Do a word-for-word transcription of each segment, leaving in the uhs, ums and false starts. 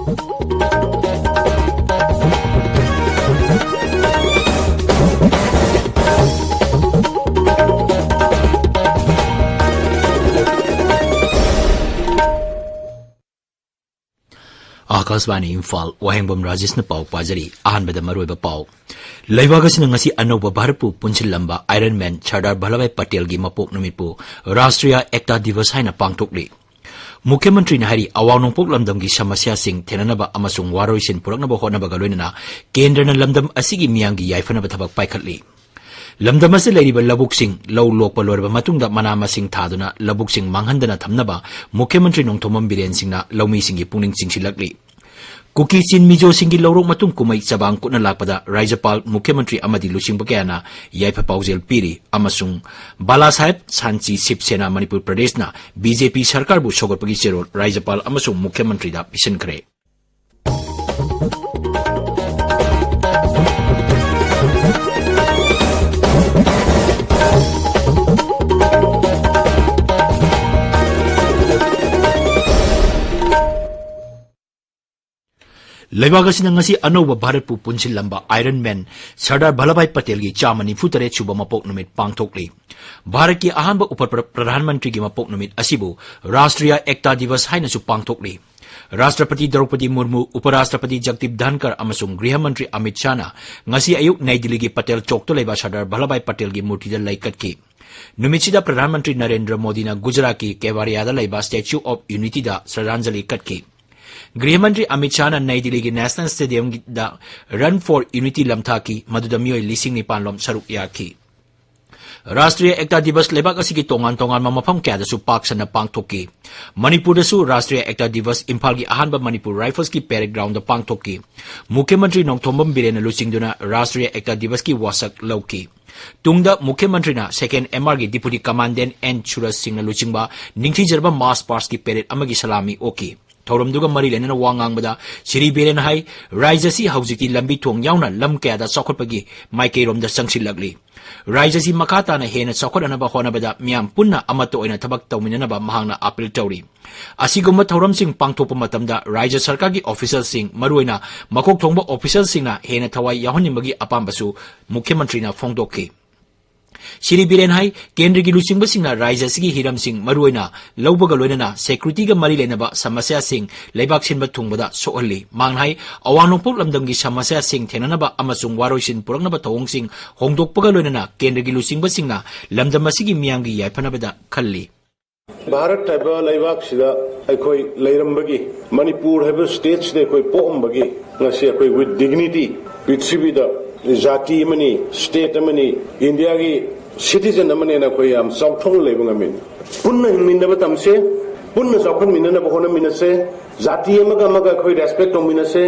ꯑꯥꯀꯥꯁꯕꯥꯅꯤ ꯏꯝꯐꯥꯜ, ꯋꯥꯍꯦꯡꯕꯝ ꯔꯥꯖꯦꯁꯅ ꯄꯥꯎ ꯄꯥꯖꯔꯤ꯫ ꯑꯍꯥꯟꯕꯗ ꯃꯔꯨꯑꯣꯏꯕ ꯄꯥꯎ꯫ ꯂꯩꯕꯥꯛ ꯑꯁꯤꯅ ꯉꯁꯤ ꯑꯅꯧꯕ ꯚꯥꯔꯠꯄꯨ ꯄꯨꯟꯁꯤꯜꯂꯝꯕ ꯑꯥꯏꯔꯟ ꯃꯦꯟ ꯁꯔꯗꯥꯔ ꯚꯜꯂꯚꯥꯏ ꯄꯇꯦꯜꯒꯤ ꯃꯄꯣꯛ ꯅꯨꯃꯤꯠꯄꯨ ꯔꯥꯁꯇ꯭ꯔꯤꯌꯥ ꯑꯦꯛꯇꯥ ꯗꯤꯕꯁ ꯍꯥꯏꯅ ꯄꯥꯡꯊꯣꯛꯂꯤ꯫ ꯃꯨꯈ꯭ꯌ ꯃꯟꯇ꯭ꯔꯤꯅ ꯍꯥꯏꯔꯤ, ꯑꯋꯥꯡ ꯅꯣꯡꯄꯣꯛ ꯂꯝꯗꯝꯒꯤ ꯁꯃꯁ꯭ꯌꯥꯁꯤꯡ ꯊꯦꯡꯅꯅꯕ ꯑꯃꯁꯨꯡ ꯋꯥꯔꯣꯏꯁꯤꯟ ꯄꯨꯔꯛꯅꯕ ꯍꯣꯠꯅꯕꯒ ꯂꯣꯏꯅꯅ ꯀꯦꯟꯗ꯭ꯔꯅ ꯂꯝꯗꯝ ꯑꯁꯤꯒꯤ ꯃꯤꯌꯥꯝꯒꯤ ꯌꯥꯏꯐꯅꯕ ꯊꯕꯛ ꯄꯥꯏꯈꯠꯂꯤ꯫ ꯂꯝꯗꯝ ꯑꯁꯤꯗ ꯂꯩꯔꯤꯕ ꯂꯧꯕꯨꯛꯁꯤꯡ ꯂꯧ ꯂꯣꯛꯄ ꯂꯣꯏꯔꯕ ꯃꯇꯨꯡꯗ ꯃꯅꯥ ꯃꯁꯤꯡ ꯊꯥꯗꯨꯅ ꯂꯧꯕꯨꯛꯁꯤꯡ ꯃꯥꯡꯍꯟꯗꯅ ꯊꯝꯅꯕ ꯃꯨꯈ꯭ꯌ ꯃꯟꯇ꯭ꯔꯤ ꯅꯣꯡꯊꯣꯝꯕꯝ ꯕꯤꯔꯦꯟ ꯁꯤꯡꯅ ꯂꯧꯃꯤꯁꯤꯡꯒꯤ ꯄꯨꯛꯅꯤꯡ ꯆꯤꯡꯁꯤꯜꯂꯛꯂꯤ꯫ ꯀꯨꯀꯤ ꯆꯤꯟ ꯃꯤꯖꯣꯁꯤꯡꯒꯤ ꯂꯧꯔꯣꯛ ꯃꯇꯨꯡ ꯀꯨꯝꯍꯩ ꯆꯕꯥꯡ ꯀꯨꯠꯅ ꯂꯥꯛꯄꯗ ꯔꯥꯖ꯭ꯌꯄꯥꯜ, ꯃꯨꯈ꯭ꯌ ꯃꯟꯇ꯭ꯔꯤ ꯑꯃꯗꯤ ꯂꯨꯆꯤꯡꯕ ꯀꯌꯥꯅ ꯌꯥꯏꯐ ꯄꯥꯎꯖꯦꯜ ꯄꯤꯔꯤ ꯑꯃꯁꯨꯡ ꯕꯥꯂꯥ ꯁꯥꯍꯦꯕ ꯁꯥꯟꯆꯤ ꯁꯤꯕ ꯁꯦꯅꯥ ꯃꯅꯤꯄꯨꯔ ꯄ꯭ꯔꯗꯦꯁꯅ ꯕꯤ ꯖꯦ ꯄꯤ ꯁꯔꯀꯥꯔꯕꯨ ꯁꯧꯒꯠꯄꯒꯤ ꯆꯦꯔꯣꯜ ꯔꯥꯖ꯭ꯌꯄꯥꯜ ꯑꯃꯁꯨꯡ ꯃꯨꯈ꯭ꯌ ꯃꯟꯇ꯭ꯔꯤꯗ ꯄꯤꯁꯤꯟꯈ꯭ꯔꯦ꯫ ꯂꯩꯕꯥꯛ ꯑꯁꯤꯅ ꯉꯁꯤ ꯑꯅꯧꯕ ꯚꯥꯔꯠꯄꯨ ꯄꯨꯟꯁꯤꯜꯂꯝꯕ ꯑꯥꯏꯔꯟ ꯃꯦꯟ ꯁꯔꯗꯥꯔ ꯚꯜꯂꯚꯥꯏ ꯄꯇꯦꯜꯒꯤ ꯆꯥꯝꯃ ꯅꯤꯐꯨ ꯇꯔꯦꯠ ꯁꯨꯕ ꯃꯄꯣꯛ ꯅꯨꯃꯤꯠ ꯄꯥꯡꯊꯣꯛꯂꯤ꯫ ꯚꯥꯔꯠꯀꯤ ꯑꯍꯥꯟꯕ ꯎꯄ ꯄ꯭ꯔ-, ꯄ꯭ꯔꯙꯥꯟ ꯃꯟꯇ꯭ꯔꯤꯒꯤ ꯃꯄꯣꯛ ꯅꯨꯃꯤꯠ ꯑꯁꯤꯕꯨ ꯔꯥꯁꯇ꯭ꯔꯤꯌꯥ ꯑꯦꯛꯇꯥ ꯗꯤꯕꯁ ꯍꯥꯏꯅꯁꯨ ꯄꯥꯡꯊꯣꯛꯂꯤ꯫ ꯔꯥꯁꯇ꯭ꯔꯄꯇꯤ ꯗ꯭ꯔꯧꯄꯗꯤ ꯃꯨꯔꯃꯨ, ꯎꯄ ꯔꯥꯁꯇ꯭ꯔꯄꯇꯤ ꯖꯒꯗꯤꯞ ꯙꯟꯀꯔ ꯑꯃꯁꯨꯡ ꯒ꯭ꯔꯤꯍ ꯃꯟꯇ꯭ꯔꯤ ꯑꯃꯤꯠ ꯁꯥꯍꯅ ꯉꯁꯤ ꯑꯌꯨꯛ ꯅꯩ ꯗꯤꯜꯂꯤꯒꯤ ꯄꯇꯦꯜ ꯆꯧꯛꯇ ꯂꯩꯕ ꯁꯔꯗꯥꯔ ꯚꯜꯂꯚꯥꯏ ꯄꯇꯦꯜꯒꯤ ꯃꯨꯔꯇꯤꯗ ꯂꯩ ꯀꯠꯈꯤ꯫ ꯅꯨꯃꯤꯠꯁꯤꯗ ꯄ꯭ꯔꯙꯥꯟ ꯃꯟꯇ꯭ꯔꯤ ꯅꯔꯦꯟꯗ꯭ꯔ ꯃꯣꯗꯤꯅ ꯒꯨꯖꯔꯥꯠꯀꯤ ꯀꯦꯋꯥꯔꯤꯌꯥꯗ ꯂꯩꯕ ꯁ꯭ꯇꯦꯆꯨ ꯑꯣꯐ ꯌꯨꯅꯤꯇꯤꯗ ꯁ꯭ꯔꯗꯥꯟꯖꯂꯤ ꯀꯠꯈꯤ꯫ ꯒ꯭ꯔꯤꯍ ꯃꯟꯇ꯭ꯔꯤ ꯑꯃꯤꯠ ꯁꯥꯍꯅ ꯅꯩ ꯗꯤꯜꯂꯤꯒꯤ ꯅꯦꯁꯅꯦꯜ ꯁ꯭ꯇꯦꯗꯤꯌꯝꯗ Run for Unity ꯂꯝꯊꯥꯈꯤ, ꯃꯗꯨꯗ ꯃꯤꯑꯣꯏ ꯂꯤꯁꯤꯡ ꯅꯤꯄꯥꯟ ꯂꯣꯝ ꯁꯔꯨꯛ ꯌꯥꯈꯤ꯫ ꯔꯥꯁꯇ꯭ꯔꯤꯌꯥ ꯑꯦꯛꯇꯥ ꯗꯤꯕꯁ ꯂꯩꯕꯥꯛ ꯑꯁꯤꯒꯤ ꯇꯣꯉꯥꯟ ꯇꯣꯉꯥꯟꯕ ꯃꯐꯝ ꯀꯌꯥꯗꯁꯨ ꯄꯥꯛ ꯁꯟꯅ ꯄꯥꯡꯊꯣꯛꯈꯤ꯫ ꯃꯅꯤꯄꯨꯔꯗꯁꯨ ꯔꯥꯁꯇ꯭ꯔꯤꯌꯥ ꯑꯦꯛꯇꯥ ꯗꯤꯕꯁ ꯏꯝꯐꯥꯜꯒꯤ ꯑꯍꯥꯟꯕ ꯃꯅꯤꯄꯨꯔ ꯔꯥꯏꯐꯜꯁꯀꯤ ꯄꯦꯔꯦꯗ ꯒ꯭ꯔꯥꯎꯟꯗ ꯄꯥꯡꯊꯣꯛꯈꯤ꯫ ꯃꯨꯈ꯭ꯌ ꯃꯟꯇ꯭ꯔꯤ ꯅꯣꯡꯊꯣꯝꯕꯝ ꯕꯤꯔꯦꯟꯅ ꯂꯨꯆꯤꯡꯗꯨꯅ ꯔꯥꯁꯇ꯭ꯔꯤꯌꯥ ꯑꯦꯛꯇꯥ ꯗꯤꯕꯁꯀꯤ ꯋꯥꯁꯛ ꯂꯧꯈꯤ꯫ ꯇꯨꯡꯗ ꯃꯨꯈ꯭ꯌ ꯃꯟꯇ꯭ꯔꯤꯅ ꯁꯦꯀꯦꯟꯗ ꯑꯦꯝ ꯑꯥꯔꯒꯤ ꯗꯤꯄꯨꯇꯤ ꯀꯃꯥꯟꯗꯦꯟ ꯑꯦꯟ ꯁꯨꯔꯖ ꯁꯤꯡꯅ ꯂꯨꯆꯤꯡꯕ ꯅꯤꯡꯊꯤꯖꯔꯕ ꯃꯥꯔꯆ ꯄꯥꯁ꯭ꯠꯀꯤ ꯄꯦꯔꯦꯗ ꯑꯃꯒꯤ ꯁꯂꯥꯃꯤ ꯑꯣꯛꯈꯤ꯫ ꯊꯧꯔꯝꯗꯨꯒ ꯃꯔꯤ ꯂꯩꯅꯅ ꯋꯥ ꯉꯥꯡꯕꯗ ꯁ꯭ꯔꯤ ꯕꯤꯔꯦꯟ ꯍꯥꯏ, ꯔꯥꯖ꯭ꯌ ꯑꯁꯤ ꯍꯧꯖꯤꯛꯇꯤ ꯂꯝꯕꯤ ꯊꯣꯡ ꯌꯥꯎꯅ ꯂꯝ ꯀꯌꯥꯗ ꯆꯥꯎꯈꯠꯄꯒꯤ ꯃꯥꯏꯀꯩꯔꯣꯝꯗ ꯆꯪꯁꯤꯜꯂꯛꯂꯤ꯫ ꯔꯥꯖ꯭ꯌ ꯑꯁꯤ ꯃꯈꯥ ꯇꯥꯅ ꯍꯦꯟꯅ ꯆꯥꯎꯈꯠꯅꯅꯕ ꯍꯣꯠꯅꯕꯗ ꯃꯤꯌꯥꯝ ꯄꯨꯟꯅ ꯑꯃꯠꯇ ꯑꯣꯏꯅ ꯊꯕꯛ ꯇꯧꯃꯤꯟꯅꯅꯕ ꯃꯍꯥꯛꯅ ꯑꯥꯄꯤꯜ ꯇꯧꯔꯤ꯫ ꯑꯁꯤꯒꯨꯝꯕ ꯊꯧꯔꯝꯁꯤꯡ ꯄꯥꯡꯊꯣꯛꯄ ꯃꯇꯝꯗ ꯔꯥꯖ꯭ꯌ ꯁꯔꯀꯥꯔꯒꯤ ꯑꯣꯐꯤꯁꯤꯌꯦꯜꯁꯤꯡ, ꯃꯔꯨꯑꯣꯏꯅ ꯃꯀꯣꯛ ꯊꯣꯡꯕ ꯑꯣꯐꯤꯁꯤꯌꯦꯜꯁꯤꯡꯅ ꯍꯦꯟꯅ ꯊꯋꯥꯏ ꯌꯥꯎꯍꯟꯅꯤꯡꯕꯒꯤ ꯑꯄꯥꯝꯕꯁꯨ ꯃꯨꯈ꯭ꯌ ꯃꯟꯇ꯭ꯔꯤꯅ ꯐꯣꯡꯗꯣꯛꯈꯤ꯫ ꯁ꯭ꯔꯤ ꯕꯤꯔꯦꯟ ꯍꯥꯏ, ꯀꯦꯟꯗ꯭ꯔꯒꯤ ꯂꯨꯆꯤꯡꯕꯁꯤꯡꯅ ꯔꯥꯖ꯭ꯌ ꯑꯁꯤꯒꯤ ꯍꯤꯔꯝꯁꯤꯡ, ꯃꯔꯨꯑꯣꯏꯅ ꯂꯧꯕꯒ ꯂꯣꯏꯅꯅ ꯁꯦꯀ꯭ꯌꯨꯔꯤꯇꯤꯒ ꯃꯔꯤ ꯂꯩꯅꯕ ꯁꯃꯁ꯭ꯌꯥꯁꯤꯡ ꯂꯩꯕꯥꯛ ꯁꯤꯟꯕ ꯊꯨꯡꯕꯗ ꯁꯣꯛꯍꯜꯂꯤ꯫ ꯃꯍꯥꯛꯅ ꯍꯥꯏ, ꯑꯋꯥꯡ ꯅꯣꯡꯄꯣꯛ ꯂꯝꯗꯝꯒꯤ ꯁꯃꯁ꯭ꯌꯥꯁꯤꯡ ꯊꯦꯡꯅꯅꯕ ꯑꯃꯁꯨꯡ ꯋꯥꯔꯣꯏꯁꯤꯟ ꯄꯨꯔꯛꯅꯕ ꯊꯧꯑꯣꯡꯁꯤꯡ ꯍꯣꯡꯗꯣꯛꯄꯒ ꯂꯣꯏꯅꯅ ꯀꯦꯟꯗ꯭ꯔꯒꯤ ꯂꯨꯆꯤꯡꯕꯁꯤꯡꯅ ꯂꯝꯗꯝ ꯑꯁꯤꯒꯤ ꯃꯤꯌꯥꯝꯒꯤ ꯌꯥꯏꯐꯅꯕꯗ ꯈꯜꯂꯤ꯫ ꯚꯥꯔꯠ ꯍꯥꯏꯕ ꯂꯩꯕꯥꯛꯁꯤꯗ ꯑꯩꯈꯣꯏ ꯂꯩꯔꯝꯕꯒꯤ, ꯃꯅꯤꯄꯨꯔ ꯍꯥꯏꯕ ꯁ꯭ꯇꯦꯠꯁꯤꯗ ꯑꯩꯈꯣꯏ ꯄꯣꯛꯑꯝꯕꯒꯤ, ꯉꯁꯤ ꯑꯩꯈꯣꯏ with dignity ꯄ꯭ꯔꯤꯊꯤꯕꯤꯗ ꯖꯥꯇꯤ ꯑꯃꯅꯤ, ꯁ꯭ꯇꯦꯠ ꯑꯃꯅꯤ, ꯏꯟꯗꯤꯌꯥꯒꯤ ꯁꯤꯇꯤꯖꯟ ꯑꯃꯅꯦꯅ ꯑꯩꯈꯣꯏ ꯌꯥꯝ ꯆꯥꯎꯊꯣꯛꯅ ꯂꯩꯕ ꯉꯝꯃꯤ꯫ ꯄꯨꯟꯅ ꯍꯤꯡꯃꯤꯟꯅꯕ ꯇꯝꯁꯦ, ꯄꯨꯟꯅ ꯆꯥꯎꯈꯠꯃꯤꯟꯅꯅꯕ ꯍꯣꯠꯅꯃꯤꯟꯅꯁꯦ, ꯖꯥꯇꯤ ꯑꯃꯒ ꯑꯃꯒ ꯑꯩꯈꯣꯏ ꯔꯦꯁꯄꯦꯛ ꯇꯧꯃꯤꯟꯅꯁꯦ,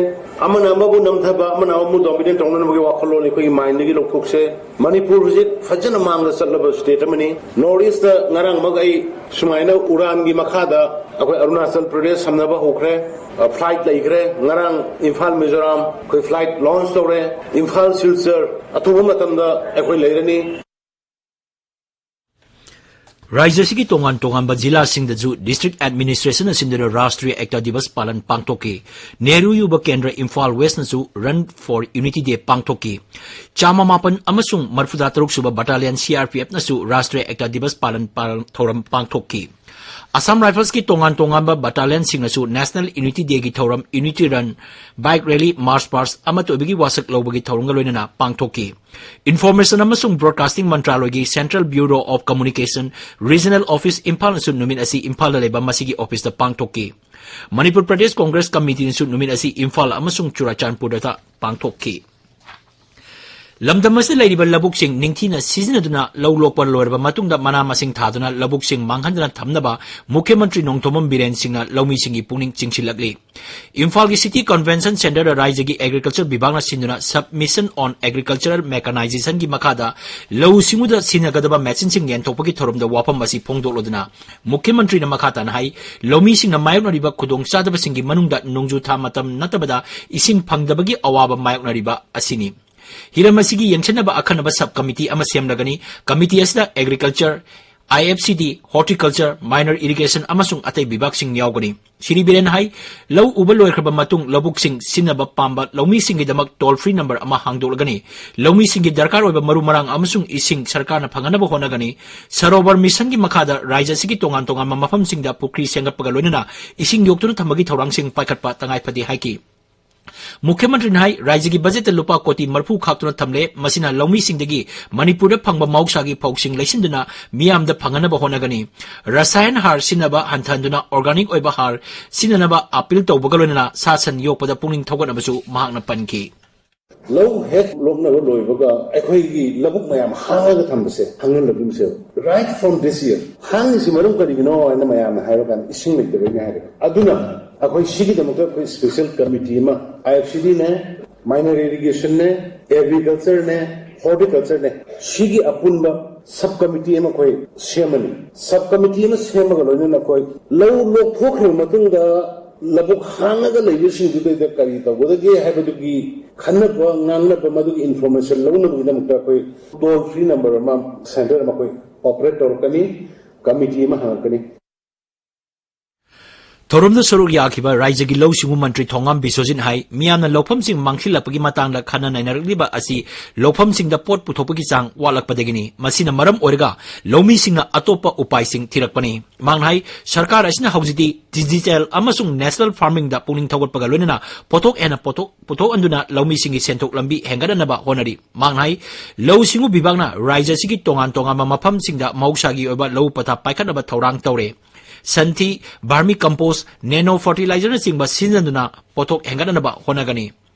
ꯑꯃꯅ ꯑꯃꯕꯨ ꯅꯝꯊꯕ, ꯑꯃꯅ ꯑꯃꯕꯨ ꯗꯣꯃꯤꯅꯦꯠ ꯇꯧꯅꯅꯕꯒꯤ ꯋꯥꯈꯜꯂꯣꯟ ꯑꯩꯈꯣꯏꯒꯤ ꯃꯥꯏꯟꯗꯒꯤ ꯂꯧꯊꯣꯛꯁꯦ꯫ ꯃꯅꯤꯄꯨꯔ ꯍꯧꯖꯤꯛ ꯐꯖꯅ ꯃꯥꯡꯗ ꯆꯠꯂꯕ ꯁ꯭ꯇꯦꯠ ꯑꯃꯅꯤ꯫ ꯅꯣꯔꯠ ꯏꯁꯇ ꯉꯔꯥꯡꯃꯛ ꯑꯩ ꯁꯨꯃꯥꯏꯅ ꯎꯔꯥꯟꯒꯤ ꯃꯈꯥꯗ ꯑꯩꯈꯣꯏ ꯑꯔꯨꯅꯥꯆꯜ ꯄ꯭ꯔꯗꯦꯁ ꯁꯝꯅꯕ ꯍꯧꯈ꯭ꯔꯦ, ꯑ, ꯐ꯭ꯂꯥꯏꯠ ꯂꯩꯈ꯭ꯔꯦ꯫ ꯉꯔꯥꯡ ꯏꯝꯐꯥꯜ ꯃꯤꯖꯣꯔꯥꯝ ꯑꯩꯈꯣꯏ ꯐ꯭ꯂꯥꯏꯠ ꯂꯣꯟꯆ ꯇꯧꯔꯦ꯫ ꯏꯝꯐꯥꯜ ꯁꯤꯜꯆꯔ ꯑꯊꯨꯕ ꯃꯇꯝꯗ ꯑꯩꯈꯣꯏ ꯂꯩꯔꯅꯤ꯫ ꯔꯥꯖ꯭ꯌ ꯑꯁꯤꯒꯤ ꯇꯣꯉꯥꯟ ꯇꯣꯉꯥꯟꯕ ꯖꯤꯂꯥꯁꯤꯡꯗꯁꯨ ꯗꯤꯁꯇ꯭ꯔꯤꯛ ꯑꯦꯗꯃꯤꯅꯤꯁꯇ꯭ꯔꯦꯁꯟꯅ ꯁꯤꯟꯗꯨꯅ ꯔꯥꯁꯇ꯭ꯔꯤꯌ ꯑꯦꯛꯇꯥ ꯗꯤꯕꯁ ꯄꯥꯂꯟ ꯄꯥꯡꯊꯣꯛꯈꯤ꯫ ꯅꯦꯍꯔꯨ ꯌꯨꯕ ꯀꯦꯟꯗ꯭ꯔ ꯏꯝꯐꯥꯜ ꯋꯦꯁꯅꯁꯨ ꯔꯟ ꯐꯣꯔ ꯌꯨꯅꯤꯇꯤ ꯗꯦ ꯄꯥꯡꯊꯣꯛꯈꯤ꯫ ꯆꯥꯝꯃ ꯃꯥꯄꯟ ꯑꯃꯁꯨꯡ ꯃꯔꯐꯨꯇꯔꯥ ꯇꯔꯨꯛ ꯁꯨꯕ ꯕꯠꯇꯥꯂꯤꯌꯟ ꯁꯤ ꯑꯥꯔ ꯄꯤ ꯑꯦꯐꯅꯁꯨ ꯔꯥꯁꯇ꯭ꯔꯤꯌ ꯑꯦꯛꯇꯥ ꯗꯤꯕꯁ ꯄꯥꯂꯟ ꯄꯥꯂꯟ ꯊꯧꯔꯝ ꯄꯥꯡꯊꯣꯛꯈꯤ꯫ ꯑꯁꯥꯝ ꯔꯥꯏꯐꯜꯁꯀꯤ ꯇꯣꯉꯥꯟ ꯇꯣꯉꯥꯟꯕ ꯕꯠꯇꯥꯂꯤꯌꯟꯁꯤꯡꯅꯁꯨ ꯅꯦꯁꯅꯦꯜ ꯌꯨꯅꯤꯇꯤ ꯗꯦꯒꯤ ꯊꯧꯔꯝ, unity run, bike rally, march past ꯑꯃꯠꯇ ꯑꯣꯏꯕꯒꯤ ꯋꯥꯁꯛ ꯂꯧꯕꯒꯤ ꯊꯧꯔꯝꯒ ꯂꯣꯏꯅꯅ ꯄꯥꯡꯊꯣꯛꯈꯤ꯫ ꯏꯟꯐꯣꯔꯃꯦꯁꯟ ꯑꯃꯁꯨꯡ ꯕ꯭ꯔꯣꯗꯀꯥꯁꯇꯤꯡ ꯃꯟꯇ꯭ꯔꯥꯂꯣꯏꯒꯤ central bureau of communication regional office ꯏꯝꯐꯥꯜꯅꯁꯨ ꯅꯨꯃꯤꯠ ꯑꯁꯤ ꯏꯝꯐꯥꯜꯗ ꯂꯩꯕ ꯃꯁꯤꯒꯤ ꯑꯣꯐꯤꯁꯇ ꯄꯥꯡꯊꯣꯛꯈꯤ꯫ ꯃꯅꯤꯄꯨꯔ ꯄ꯭ꯔꯗꯦꯁ ꯀꯣꯡꯒ꯭ꯔꯦꯁ ꯀꯃꯤꯇꯤꯅꯁꯨ ꯅꯨꯃꯤꯠ ꯑꯁꯤ ꯏꯝꯐꯥꯜ ꯑꯃꯁꯨꯡ ꯆꯨꯔꯥꯆꯥꯟꯄꯨꯔꯗ ꯄꯥꯡꯊꯣꯛꯈꯤ꯫ ꯂꯝꯗꯝ ꯑꯁꯤꯗ ꯂꯩꯔꯤꯕ ꯂꯧꯕꯨꯛꯁꯤꯡ ꯅꯤꯡꯊꯤꯅ ꯁꯤꯖꯤꯟꯅꯗꯨꯅ ꯂꯧ ꯂꯣꯛꯄ ꯂꯣꯏꯔꯕ ꯃꯇꯨꯡꯗ ꯃꯅꯥ ꯃꯁꯤꯡ ꯊꯥꯗꯨꯅ ꯂꯧꯕꯨꯛꯁꯤꯡ ꯃꯥꯡꯍꯟꯗꯅ ꯊꯝꯅꯕ ꯃꯨꯈ꯭ꯌ ꯃꯟꯇ꯭ꯔꯤ ꯅꯣꯡꯊꯣꯝꯕꯝ ꯕꯤꯔꯦꯟ ꯁꯤꯡꯅ ꯂꯧꯃꯤꯁꯤꯡꯒꯤ ꯄꯨꯛꯅꯤꯡ ꯆꯤꯡꯁꯤꯜꯂꯛꯂꯤ꯫ ꯏꯝꯐꯥꯜꯒꯤ ꯁꯤꯇꯤ ꯀꯟꯚꯦꯟꯁꯟ ꯁꯦꯟꯇꯔꯗ ꯔꯥꯏꯖ꯭ꯌꯒꯤ ꯑꯦꯒ꯭ꯔꯤꯀꯜꯆꯔ ꯕꯤꯚꯥꯒꯅ ꯁꯤꯟꯗꯨꯅ Submission on Agricultural Mechanization ꯒꯤ ꯃꯈꯥꯗ ꯂꯧꯎ ꯁꯤꯡꯎꯗ ꯁꯤꯖꯤꯟꯅꯒꯗꯕ ꯃꯦꯆꯤꯟꯁꯤꯡ ꯌꯦꯟꯊꯣꯛꯄꯒꯤ ꯊꯧꯔꯝꯗ ꯋꯥꯐꯝ ꯑꯁꯤ ꯐꯣꯡꯗꯣꯛꯂꯗꯨꯅ ꯃꯨꯈ꯭ꯌ ꯃꯟꯇ꯭ꯔꯤꯅ ꯃꯈꯥ ꯇꯥꯅ ꯍꯥꯏ, ꯂꯧꯃꯤꯁꯤꯡꯅ ꯃꯥꯌꯣꯛꯅꯔꯤꯕ ꯈꯨꯗꯣꯡꯆꯥꯗꯕꯁꯤꯡꯒꯤ ꯃꯅꯨꯡꯗ ꯅꯣꯡꯖꯨ ꯊꯥ ꯃꯇꯝ ꯅꯠꯇꯕꯗ ꯏꯁꯤꯡ ꯐꯪꯗꯕꯒꯤ ꯑꯋꯥꯕ ꯃꯥꯌꯣꯛꯅꯔꯤꯕ ꯑꯁꯤꯅꯤ꯫ ꯍꯤꯔꯝ ꯑꯁꯤꯒꯤ ꯌꯦꯡꯁꯤꯟꯅꯕ ꯑꯈꯟꯅꯕ ꯁꯕ ꯀꯃꯤꯇꯤ ꯑꯃ ꯁꯦꯝꯂꯒꯅꯤ꯫ ꯀꯃꯤꯇꯤ ꯑꯁꯤꯗ ꯑꯦꯒ꯭ꯔꯤꯀꯜꯆꯔ, ꯑꯥꯏ ꯑꯦꯐ ꯁꯤ ꯗꯤ, ꯍꯣꯔꯇꯤꯀꯜꯆꯔ, ꯃꯥꯏꯅꯔ ꯏꯔꯤꯒꯦꯁꯟ ꯑꯃꯁꯨꯡ ꯑꯇꯩ ꯕꯤꯚꯥꯒꯁꯤꯡ ꯌꯥꯎꯒꯅꯤ꯫ ꯁ꯭ꯔꯤ ꯕꯤꯔꯦꯟ ꯍꯥꯏ, ꯂꯧ ꯎꯕ ꯂꯣꯏꯈ꯭ꯔꯕ ꯃꯇꯨꯡ ꯂꯧꯕꯨꯛꯁꯤꯡ ꯁꯤꯖꯤꯟꯅꯕ ꯄꯥꯝꯕ ꯂꯧꯃꯤꯁꯤꯡꯒꯤꯗꯃꯛ ꯇꯣꯜ ꯐ꯭ꯔꯤ ꯅꯝꯕꯔ ꯑꯃ ꯍꯥꯡꯗꯣꯛꯂꯒꯅꯤ꯫ ꯂꯧꯃꯤꯁꯤꯡꯒꯤ ꯗꯔꯀꯥꯔ ꯑꯣꯏꯕ ꯃꯔꯨ ꯃꯔꯥꯡ ꯑꯃꯁꯨꯡ ꯏꯁꯤꯡ ꯁꯔꯀꯥꯔꯅ ꯐꯪꯍꯟꯅꯕ ꯍꯣꯠꯅꯒꯅꯤ꯫ ꯁꯔꯣꯕꯔ ꯃꯤꯁꯟꯒꯤ ꯃꯈꯥꯗ ꯔꯥꯏꯖ꯭ꯌ ꯑꯁꯤꯒꯤ ꯇꯣꯉꯥꯟ ꯇꯣꯉꯥꯟꯕ ꯃꯐꯝꯁꯤꯡꯗ ꯄꯨꯈ꯭ꯔꯤ ꯁꯦꯝꯒꯠꯄꯒ ꯂꯣꯏꯅꯅ ꯏꯁꯤꯡ ꯌꯣꯛꯇꯨꯅ ꯊꯝꯕꯒꯤ ꯊꯧꯔꯥꯡꯁꯤꯡ ꯄꯥꯏꯈꯠꯄ ꯇꯉꯥꯏ ꯐꯗꯦ ꯍꯥꯏꯈꯤ꯫ ꯃꯨꯈ꯭ꯌ ꯃꯟꯇ꯭ꯔꯤꯅ ꯍꯥꯏ, ꯔꯥꯏꯖ꯭ꯌꯒꯤ ꯕꯖꯦꯠꯇ ꯂꯨꯄꯥ ꯀꯣꯇꯤ ꯃꯔꯤꯐꯨ ꯈꯥꯛꯇꯨꯅ ꯊꯝꯂꯦ, ꯃꯁꯤꯅ ꯂꯧꯃꯤꯁꯤꯡꯗꯒꯤ ꯃꯅꯤꯄꯨꯔꯗ ꯐꯪꯕ ꯃꯍꯧꯁꯥꯒꯤ ꯐꯧꯁꯤꯡ ꯂꯩꯁꯤꯟꯗꯨꯅ ꯃꯤꯌꯥꯝꯗ ꯐꯪꯍꯟꯅꯕ ꯍꯣꯠꯅꯒꯅꯤ꯫ ꯔꯁꯥꯌꯟ ꯍꯥꯔ ꯁꯤꯖꯤꯟꯅꯕ ꯍꯟꯊꯍꯟꯗꯨꯅ ꯑꯣꯔꯒꯥꯅꯤꯛ ꯑꯣꯏꯕ ꯍꯥꯔ ꯁꯤꯖꯤꯟꯅꯅꯕ ꯑꯄꯤꯜ ꯇꯧꯕꯒ ꯂꯣꯏꯅꯅ ꯁꯥ ꯁꯟ ꯌꯣꯛꯄꯗ ꯄꯨꯛꯅꯤꯡ ꯊꯧꯒꯠꯅꯕꯁꯨ ꯃꯍꯥꯛꯅ ꯄꯟꯈꯤ꯫ ꯂꯧ ꯍꯦꯛ ꯂꯣꯛꯅꯕ ꯂꯣꯏꯕꯒ ꯑꯩꯈꯣꯏꯒꯤ ꯂꯧꯕꯨꯛ ꯃꯌꯥꯝ ꯍꯥꯡꯉꯒ ꯊꯝꯕꯁꯦ ꯍꯥꯡꯍꯟꯕꯒꯨꯝꯁꯦꯕ꯫ Right from this year, ꯍꯥꯡꯉꯤꯁꯤ ꯃꯔꯝ ꯀꯔꯤꯒꯤꯅꯣ ꯍꯥꯏꯅ ꯃꯌꯥꯝꯅ ꯍꯥꯏꯕ ꯀꯥꯟꯗ ꯏꯁꯤꯡ ꯂꯩꯇꯕꯩꯅꯦ ꯍꯥꯏꯔꯦ꯫ ꯑꯗꯨꯅ ꯑꯩꯈꯣꯏ ꯁꯤꯒꯤꯗꯃꯛꯇ ꯑꯩꯈꯣꯏ ꯁ꯭ꯄꯦꯁꯦꯜ ꯀꯃꯤꯇꯤ ꯑꯃ, ꯑꯥꯏ ꯑꯦꯐ ꯁꯤ ꯗꯤꯅꯦ, ꯃꯥꯏꯅꯔ ꯏꯔꯤꯒꯦꯁꯟꯅꯦ, ꯑꯦꯒ꯭ꯔꯤꯀꯜꯆꯔꯅꯦ, ꯍꯣꯔꯇꯤꯀꯜꯆꯔꯅꯦ, ꯁꯤꯒꯤ ꯑꯄꯨꯟꯕ ꯁꯕ ꯀꯃꯤꯇꯤ ꯑꯃ ꯑꯩꯈꯣꯏ ꯁꯦꯝꯃꯅꯤ꯫ ꯁꯕ ꯀꯃꯤꯇꯤ ꯑꯃ ꯁꯦꯝꯃꯒ ꯂꯣꯏꯅꯅ ꯑꯩꯈꯣꯏ ꯂꯧ ꯂꯣꯛꯊꯣꯛꯈ꯭ꯔꯕ ꯃꯇꯨꯡꯗ ꯂꯧꯕꯨꯛ ꯍꯥꯡꯉꯒ ꯂꯩꯕꯁꯤꯡꯗꯨꯗꯩꯗ ꯀꯔꯤ ꯇꯧꯒꯗꯒꯦ ꯍꯥꯏꯕꯗꯨꯒꯤ ꯈꯟꯅꯕ, ꯉꯥꯡꯅꯕ, ꯃꯗꯨꯒꯤ ꯏꯟꯐꯣꯔꯃꯦꯁꯟ ꯂꯧꯅꯕꯒꯤꯗꯃꯛꯇ ꯑꯩꯈꯣꯏ ꯇꯣꯜ ꯐ꯭ꯔꯤ ꯅꯝꯕꯔ ꯑꯃ ꯁꯦꯟꯇꯔ ꯑꯃ ꯑꯩꯈꯣꯏ ꯑꯣꯄꯔꯦꯠ ꯇꯧꯔꯛꯀꯅꯤ꯫ ꯀꯃꯤꯇꯤ ꯑꯃ ꯍꯥꯡꯉꯛꯀꯅꯤ꯫ ꯊꯧꯔꯝꯗ ꯁꯔꯨꯛ ꯌꯥꯈꯤꯕ ꯔꯥꯏꯖ꯭ꯌꯒꯤ ꯂꯧꯎ ꯁꯤꯡꯎ ꯃꯟꯇ꯭ꯔꯤ ꯊꯣꯉꯥꯝ ꯕꯤꯁ꯭ꯋꯖꯤꯠ ꯍꯥꯏ, ꯃꯤꯌꯥꯝꯅ ꯂꯧꯐꯝꯁꯤꯡ ꯃꯥꯡꯁꯤꯜꯂꯛꯄꯒꯤ ꯃꯇꯥꯡꯗ ꯈꯟꯅ ꯅꯩꯅꯔꯛꯂꯤꯕ ꯑꯁꯤ ꯂꯧꯐꯝꯁꯤꯡꯗ ꯄꯣꯠ ꯄꯨꯊꯣꯛꯄꯒꯤ ꯆꯥꯡ ꯋꯥꯠꯂꯛꯄꯗꯒꯤꯅꯤ꯫ ꯃꯁꯤꯅ ꯃꯔꯝ ꯑꯣꯏꯔꯒ ꯂꯧꯃꯤꯁꯤꯡꯅ ꯑꯇꯣꯞꯄ ꯎꯄꯥꯏꯁꯤꯡ ꯊꯤꯔꯛꯄꯅꯤ꯫ ꯃꯍꯥꯛꯅ ꯍꯥꯏ, ꯁꯔꯀꯥꯔ ꯑꯁꯤꯅ ꯍꯧꯖꯤꯛꯇꯤ ꯗꯤꯖꯤꯇꯦꯜ ꯑꯃꯁꯨꯡ ꯅꯦꯁꯅꯦꯜ ꯐꯥꯔꯃꯤꯡꯗ ꯄꯨꯛꯅꯤꯡ ꯊꯧꯒꯠꯄꯒ ꯂꯣꯏꯅꯅ ꯄꯣꯠꯊꯣꯛ ꯍꯦꯟꯅ ꯄꯣꯠꯊꯣꯛ ꯄꯨꯊꯣꯛꯍꯟꯗꯨꯅ ꯂꯧꯃꯤꯁꯤꯡꯒꯤ ꯁꯦꯟꯊꯣꯛ ꯂꯝꯕꯤ ꯍꯦꯟꯒꯠꯍꯟꯅꯕ ꯍꯣꯠꯅꯔꯤ꯫ ꯃꯍꯥꯛꯅ ꯍꯥꯏ, ꯂꯧꯎ ꯁꯤꯡꯎ ꯕꯤꯚꯥꯒꯅ ꯔꯥꯏꯖ꯭ꯌ ꯑꯁꯤꯒꯤ ꯇꯣꯉꯥꯟ ꯇꯣꯉꯥꯟꯕ ꯃꯐꯝꯁꯤꯡꯗ ꯃꯍꯧꯁꯥꯒꯤ ꯑꯣꯏꯕ ꯂꯧꯎ ꯄꯊꯥꯞ ꯄꯥꯏꯈꯠꯅꯕ ꯊꯧꯔꯥꯡ ꯇꯧꯔꯦ꯫ ꯁꯟꯊꯤ, ꯚꯥꯔꯃꯤ ꯀꯝꯄꯣꯁ, ꯅꯦꯅꯣ ꯐꯔꯇꯤꯂꯥꯏꯖꯔꯅꯆꯤꯡꯕ ꯁꯤꯖꯤꯟꯅꯗꯨꯅ ꯄꯣꯠꯊꯣꯛ ꯍꯦꯟꯒꯠꯍꯟꯅꯕ ꯍꯣꯠꯅꯒꯅꯤ꯫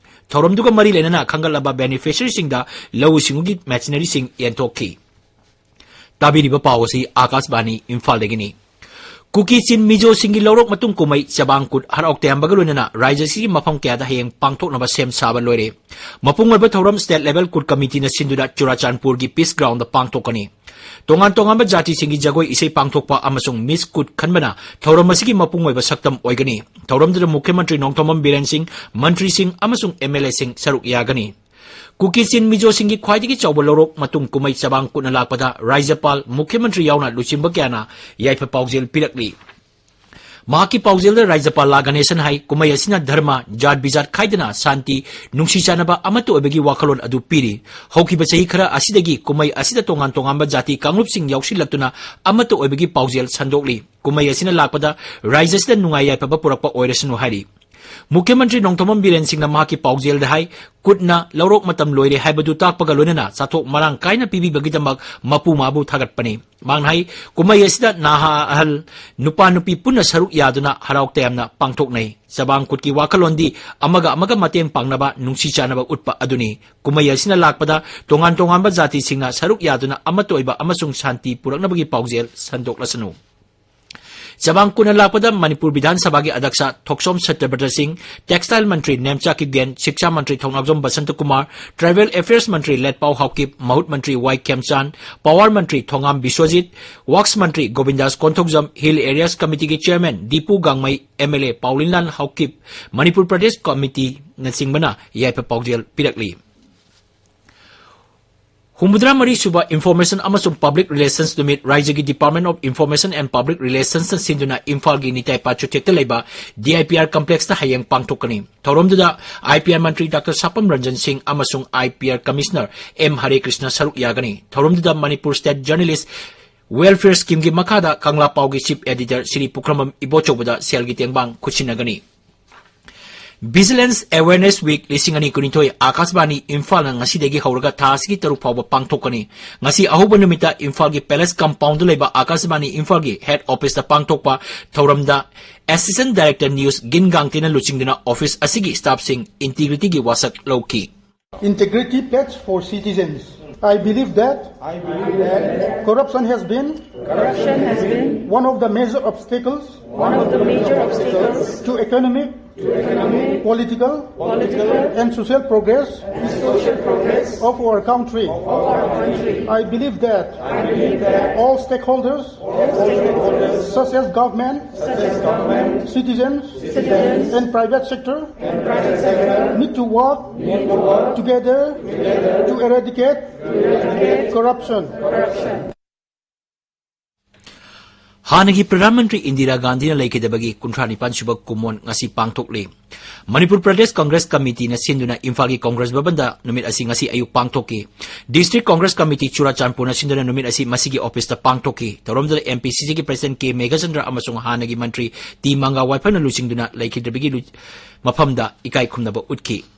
ꯊꯧꯔꯝꯗꯨꯒ ꯃꯔꯤ ꯂꯩꯅꯅ ꯈꯟꯒꯠꯂꯕ ꯕꯦꯅꯤꯐꯤꯁꯔꯤꯁꯤꯡꯗ ꯂꯧꯎ ꯁꯤꯡꯎꯒꯤ ꯃꯦꯆꯤꯅꯔꯤꯁꯤꯡ ꯌꯦꯟꯊꯣꯛꯈꯤ꯫ ꯇꯥꯕꯤꯔꯤꯕ ꯄꯥꯎ ꯑꯁꯤ ꯑꯥꯀꯥꯁꯕꯥꯅꯤ ꯏꯝꯐꯥꯜꯗꯒꯤꯅꯤ꯫ ꯀꯨꯀꯤ ꯆꯤꯟ ꯃꯤꯖꯣꯁꯤꯡꯒꯤ ꯂꯧꯔꯣꯛ ꯃꯇꯨꯡ ꯀꯨꯝꯍꯩ ꯆꯕꯥꯡ ꯀꯨꯠ ꯍꯔꯥꯎ ꯇꯌꯥꯝꯕꯒ ꯂꯣꯏꯅꯅ ꯔꯥꯖ꯭ꯌ ꯑꯁꯤꯒꯤ ꯃꯐꯝ ꯀꯌꯥꯗ ꯍꯌꯦꯡ ꯄꯥꯡꯊꯣꯛꯅꯕ ꯁꯦꯝ ꯁꯥꯕ ꯂꯣꯏꯔꯦ꯫ ꯃꯄꯨꯡ ꯑꯣꯏꯕ ꯊꯧꯔꯝ ꯁ꯭ꯇꯦꯠ ꯂꯦꯚꯦꯜ ꯀꯨꯠ ꯀꯃꯤꯇꯤꯅ ꯁꯤꯟꯗꯨꯅ ꯆꯨꯔꯥꯆꯥꯟꯄꯨꯔꯒꯤ ꯄꯤꯁ ꯒ꯭ꯔꯥꯎꯟꯗ ꯄꯥꯡꯊꯣꯛꯀꯅꯤ꯫ ꯇꯣꯉꯥꯟ ꯇꯣꯉꯥꯟꯕ ꯖꯥꯇꯤꯁꯤꯡꯒꯤ ꯖꯒꯣꯏ ꯏꯁꯩ ꯄꯥꯡꯊꯣꯛꯄ ꯑꯃꯁꯨꯡ ꯃꯤꯁ ꯀꯨꯠ ꯈꯟꯕꯅ ꯊꯧꯔꯝ ꯑꯁꯤꯒꯤ ꯃꯄꯨꯡ ꯑꯣꯏꯕ ꯁꯛꯇꯝ ꯑꯣꯏꯒꯅꯤ꯫ ꯊꯧꯔꯝꯗꯨꯗ ꯃꯨꯈ꯭ꯌ ꯃꯟꯇ꯭ꯔꯤ ꯅꯣꯡꯊꯣꯝꯕꯝ ꯕꯤꯔꯦꯟ ꯁꯤꯡ, ꯃꯟꯇ꯭ꯔꯤꯁꯤꯡ ꯑꯃꯁꯨꯡ ꯑꯦꯝ ꯑꯦꯜ ꯑꯦꯁꯤꯡ ꯁꯔꯨꯛ ꯌꯥꯒꯅꯤ꯫ ꯀꯨꯀꯤ ꯆꯤꯟ ꯃꯤꯖꯣꯁꯤꯡꯒꯤ ꯈ꯭ꯋꯥꯏꯗꯒꯤ ꯆꯥꯎꯕ ꯂꯧꯔꯣꯛ ꯃꯇꯨꯡ ꯀꯨꯝꯍꯩ ꯆꯕꯥꯡ ꯀꯨꯠꯅ ꯂꯥꯛꯄꯗ ꯔꯥꯖ꯭ꯌꯄꯥꯜ, ꯃꯨꯈ꯭ꯌ ꯃꯟꯇ꯭ꯔꯤ ꯌꯥꯎꯅ ꯂꯨꯆꯤꯡꯕ ꯀꯌꯥꯅ ꯌꯥꯏꯐ ꯄꯥꯎꯖꯦꯜ ꯄꯤꯔꯛꯂꯤ꯫ ꯃꯍꯥꯛꯀꯤ ꯄꯥꯎꯖꯦꯜꯗ ꯔꯥꯖ꯭ꯌꯄꯥꯜ ꯂꯥ ꯒꯅꯦꯁꯟ ꯍꯥꯏ, ꯀꯨꯝꯍꯩ ꯑꯁꯤꯅ ꯙꯔꯃ, ꯖꯥꯠ ꯕꯤꯖꯥꯠ ꯈꯥꯏꯗꯅ ꯁꯥꯟꯇꯤ, ꯅꯨꯡꯁꯤ ꯆꯥꯟꯅꯕ, ꯑꯃꯠꯇ ꯑꯣꯏꯕꯒꯤ ꯋꯥꯈꯜꯂꯣꯟ ꯑꯗꯨ ꯄꯤꯔꯤ꯫ ꯍꯧꯈꯤꯕ ꯆꯍꯤ ꯈꯔ ꯑꯁꯤꯗꯒꯤ ꯀꯨꯝꯍꯩ ꯑꯁꯤꯗ ꯇꯣꯉꯥꯟ ꯇꯣꯉꯥꯟꯕ ꯖꯥꯇꯤ ꯀꯥꯡꯂꯨꯞꯁꯤꯡ ꯌꯥꯎꯁꯤꯜꯂꯛꯇꯨꯅ ꯑꯃꯠꯇ ꯑꯣꯏꯕꯒꯤ ꯄꯥꯎꯖꯦꯜ ꯁꯟꯗꯣꯛꯂꯤ꯫ ꯀꯨꯝꯍꯩ ꯑꯁꯤꯅ ꯂꯥꯛꯄꯗ ꯔꯥꯖ꯭ꯌ ꯑꯁꯤꯗ ꯅꯨꯡꯉꯥꯏ ꯌꯥꯏꯐꯕ ꯄꯨꯔꯛꯄ ꯑꯣꯏꯔꯁꯅꯨ ꯍꯥꯏꯔꯤ꯫ ꯃꯨꯈ꯭ꯌ ꯃꯟꯇ꯭ꯔꯤ ꯅꯣꯡꯊꯣꯝꯕꯝ ꯕꯤꯔꯦꯟ ꯁꯤꯡꯅ ꯃꯍꯥꯛꯀꯤ ꯄꯥꯎꯖꯦꯜꯗ ꯍꯥꯏ, ꯀꯨꯠꯅ ꯂꯧꯔꯣꯛ ꯃꯇꯝ ꯂꯣꯏꯔꯦ ꯍꯥꯏꯕꯗꯨ ꯇꯥꯛꯄꯒ ꯂꯣꯏꯅꯅ ꯆꯥꯊꯣꯛ ꯃꯔꯥꯡ ꯀꯥꯏꯅ ꯄꯤꯕꯤꯕꯒꯤꯗꯃꯛ ꯃꯄꯨ ꯃꯥꯕꯨ ꯊꯥꯒꯠꯄꯅꯤ꯫ ꯃꯍꯥꯛꯅ ꯍꯥꯏ, ꯀꯨꯝꯍꯩ ꯑꯁꯤꯗ ꯅꯍꯥ ꯑꯍꯜ, ꯅꯨꯄꯥ ꯅꯨꯄꯤ ꯄꯨꯟꯅ ꯁꯔꯨꯛ ꯌꯥꯗꯨꯅ ꯍꯔꯥꯎ ꯇꯌꯥꯝꯅ ꯄꯥꯡꯊꯣꯛꯅꯩ꯫ ꯆꯕꯥꯡ ꯀꯨꯠꯀꯤ ꯋꯥꯈꯜꯂꯣꯟꯗꯤ ꯑꯃꯒ ꯑꯃꯒ ꯃꯇꯦꯡ ꯄꯥꯡꯅꯕ, ꯅꯨꯡꯁꯤ ꯆꯥꯟꯅꯕ ꯎꯠꯄ ꯑꯗꯨꯅꯤ꯫ ꯀꯨꯝꯍꯩ ꯑꯁꯤꯅ ꯂꯥꯛꯄꯗ ꯇꯣꯉꯥꯟ ꯇꯣꯉꯥꯟꯕ ꯖꯥꯇꯤꯁꯤꯡꯅ ꯁꯔꯨꯛ ꯌꯥꯗꯨꯅ ꯑꯃꯠꯇ ꯑꯣꯏꯕ ꯑꯃꯁꯨꯡ ꯁꯥꯟꯇꯤ ꯄꯨꯔꯛꯅꯕꯒꯤ ꯄꯥꯎꯖꯦꯜ ꯁꯟꯗꯣꯛꯂꯁꯅꯨ꯫ ꯆꯕꯥꯡ ꯀꯨꯠꯅ ꯂꯥꯛꯄꯗ ꯃꯅꯤꯄꯨꯔ ꯕꯤꯙꯥꯟ ꯁꯚꯥꯒꯤ ꯑꯗ꯭ꯌꯛꯁ ꯊꯣꯛꯆꯣꯝ ꯁꯇ꯭ꯌꯕ꯭ꯔꯇ ꯁꯤꯡ, ꯇꯦꯛꯁꯇꯥꯏꯜ ꯃꯟꯇ꯭ꯔꯤ ꯅꯦꯝꯆꯥ ꯀꯤꯞꯒꯦꯟ, ꯁꯤꯛꯁꯥ ꯃꯟꯇ꯭ꯔꯤ ꯊꯧꯅꯥꯎꯖꯝ ꯕꯁꯟꯇ ꯀꯨꯃꯥꯔ, ꯇ꯭ꯔꯥꯏꯕꯦꯜ ꯑꯦꯐꯤꯌꯔꯁ ꯃꯟꯇ꯭ꯔꯤ ꯂꯦꯠꯄꯥꯎ ꯍꯥꯎꯀꯤꯞ, ꯃꯍꯨꯠ ꯃꯟꯇ꯭ꯔꯤ ꯋꯥꯏ ꯈꯦꯝꯆꯥꯟ, ꯄꯥꯋꯔ ꯃꯟꯇ꯭ꯔꯤ ꯊꯣꯉꯥꯝ ꯕꯤꯁ꯭ꯋꯖꯤꯠ, ꯋꯥꯛꯁ ꯃꯟꯇ꯭ꯔꯤ ꯒꯣꯕꯤꯟꯗꯥꯁ ꯀꯣꯟꯊꯧꯖꯝ, ꯍꯤꯜ ꯑꯦꯔꯤꯌꯥꯁ ꯀꯃꯤꯇꯤꯒꯤ chairman Dipu Gangmei, M L A Paulinlal Haokip, Manipur Pradesh ꯀꯃꯤꯇꯤꯅꯆꯤꯡꯕꯅ ꯌꯥꯏꯐ ꯄꯥꯎꯖꯦꯜ ꯄꯤꯔꯛꯂꯤ꯫ ꯍꯨꯝꯐꯨꯇꯔꯥ ꯃꯔꯤ ꯁꯨꯕ Information ꯑꯃꯁꯨꯡ Public Relations ꯅꯨꯃꯤꯠ ꯔꯥꯖ꯭ꯌꯒꯤ Department of Information and Public Relationsꯅ ꯁꯤꯟꯗꯨꯅ ꯏꯝꯐꯥꯜꯒꯤ ꯅꯤꯇꯥꯏ ꯄꯥ ꯆꯨꯊꯦꯛꯇ ꯂꯩꯕ D I P R complexꯇ ꯍꯌꯦꯡ ꯄꯥꯡꯊꯣꯛꯀꯅꯤ꯫ ꯊꯧꯔꯝꯗꯨꯗ I P R Mantri doctor ꯁꯥꯄꯝ Ranjan ꯁꯤꯡ ꯑꯃꯁꯨꯡ I P R Commissioner M ꯍꯔꯦ ꯀ꯭ꯔꯤꯁꯅ ꯁꯔꯨꯛ ꯌꯥꯒꯅꯤ꯫ ꯊꯧꯔꯝꯗꯨꯗ ꯃꯅꯤꯄꯨꯔ State Journalist Welfare Schemeꯒꯤ ꯃꯈꯥꯗ ꯀꯪꯂꯥ ꯄꯥꯎꯒꯤ Chief Editor ꯁ꯭ꯔꯤ ꯄꯨꯈ꯭ꯔꯝꯕꯝ ꯏꯕꯣꯆꯧꯕꯗ ꯁꯦꯜꯒꯤ ꯇꯦꯡꯕꯥꯡ ꯈꯨꯠꯁꯤꯟꯅꯒꯅꯤ꯫ Vigilance Awareness Week ꯂꯤꯁꯤꯡ ꯑꯅꯤ ꯀꯨꯟꯅꯤꯊꯣꯏ ꯑꯥꯀꯥꯁꯕꯥꯅꯤ ꯏꯝꯐꯥꯜꯅ ꯉꯁꯤꯗꯒꯤ ꯍꯧꯔꯒ ꯊꯥ ꯑꯁꯤꯒꯤ ꯇꯔꯨꯛ ꯐꯥꯎꯕ ꯄꯥꯡꯊꯣꯛꯀꯅꯤ꯫ ꯉꯁꯤ ꯑꯍꯧꯕ ꯅꯨꯃꯤꯠꯇ ꯏꯝꯐꯥꯜꯒꯤ Palace Compoundꯗ ꯂꯩꯕ ꯑꯥꯀꯥꯁꯕꯥꯅꯤ ꯏꯝꯐꯥꯜꯒꯤ head officeꯇ ꯄꯥꯡꯊꯣꯛꯄ ꯊꯧꯔꯝꯗ Assistant Director News ꯒꯤꯟ ꯒꯥꯡꯇꯤꯅ ꯂꯨꯆꯤꯡꯗꯨꯅ office ꯑꯁꯤꯒꯤ staffꯁꯤꯡ integrityꯒꯤ ꯋꯥꯁꯛ ꯂꯧꯈꯤ꯫ Integrity pledge for citizens. I believe that I believe that corruption has been corruption has been one of the major obstacles one of the major obstacles to economic, to economic, political, political, and social progress and social progress of our country. Of our country. I believe that I believe that all stakeholders, all stakeholders, such as government, such as government, citizens, citizens, and private sector, and private sector, need to work, need to work together, together, to eradicate, to eradicate corruption. Corruption. ꯍꯥꯟꯅꯒꯤ ꯄ꯭ꯔꯙꯥꯟ ꯃꯟꯇ꯭ꯔꯤ ꯏꯟꯗꯤꯔꯥ ꯒꯥꯟꯙꯤꯅ ꯂꯩꯈꯤꯗꯕꯒꯤ ꯀꯨꯟꯊ꯭ꯔꯥ ꯅꯤꯄꯥꯟ ꯁꯨꯕ ꯀꯨꯝꯑꯣꯟ ꯉꯁꯤ ꯄꯥꯡꯊꯣꯛꯂꯤ꯫ ꯃꯅꯤꯄꯨꯔ ꯄ꯭ꯔꯗꯦꯁ ꯀꯪꯒ꯭ꯔꯦꯁ ꯀꯃꯤꯇꯤꯅ ꯁꯤꯟꯗꯨꯅ ꯏꯝꯐꯥꯜꯒꯤ ꯀꯪꯒ꯭ꯔꯦꯁ ꯚꯕꯟꯗ ꯅꯨꯃꯤꯠ ꯑꯁꯤ ꯉꯁꯤ ꯑꯌꯨꯛ ꯄꯥꯡꯊꯣꯛꯈꯤ꯫ District Congress Committee ꯆꯨꯔꯥꯆꯥꯟꯄꯨꯔꯅ ꯁꯤꯟꯗꯨꯅ ꯅꯨꯃꯤꯠ ꯑꯁꯤ ꯃꯁꯤꯒꯤ officeꯇ ꯄꯥꯡꯊꯣꯛꯈꯤ꯫ ꯊꯧꯔꯝꯗꯨꯗ MPCCꯒꯤ President ꯀꯦ ꯃꯦꯘꯆꯟꯗ꯭ꯔ ꯑꯃꯁꯨꯡ ꯍꯥꯟꯅꯒꯤ ꯃꯟꯇ꯭ꯔꯤ ꯇꯤ ꯃꯪꯒꯥ ꯋꯥꯏꯐꯝꯅ ꯂꯨꯆꯤꯡꯗꯨꯅ ꯂꯩꯈꯤꯗ꯭ꯔꯕꯒꯤ ꯂꯨ-, ꯃꯐꯝꯗ ꯏꯀꯥꯏ ꯈꯨꯝꯅꯕ ꯎꯠꯈꯤ꯫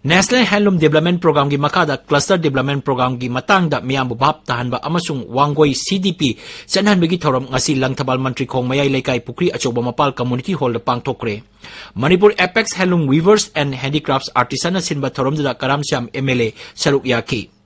National Handloom Development Programmeꯒꯤ ꯃꯈꯥꯗ Cluster Development Programmeꯒꯤ ꯃꯇꯥꯡꯗ ꯃꯤꯌꯥꯝꯕꯨ ꯚꯥꯞ ꯇꯥꯍꯟꯕ ꯑꯃꯁꯨꯡ ꯋꯥꯡꯒꯣꯏ CDP ꯆꯠꯍꯟꯕꯒꯤ ꯊꯧꯔꯝ ꯉꯁꯤ ꯂꯪꯊꯕꯥꯜ ꯃꯟꯇ꯭ꯔꯤꯈꯣꯡ ꯃꯌꯥꯏ ꯂꯩꯀꯥꯏ ꯄꯨꯈ꯭ꯔꯤ ꯑꯆꯧꯕ ꯃꯄꯥꯜ Community Hallꯗ ꯄꯥꯡꯊꯣꯛꯈ꯭ꯔꯦ꯫ Manipur Apex Handloom Weavers and Handicrafts Artisanꯅ ꯁꯤꯟꯕ ꯊꯧꯔꯝꯗꯨꯗ ꯀꯔꯥꯝ ꯁ꯭ꯌꯥꯝ MLA ꯁꯔꯨꯛ ꯌꯥꯈꯤ꯫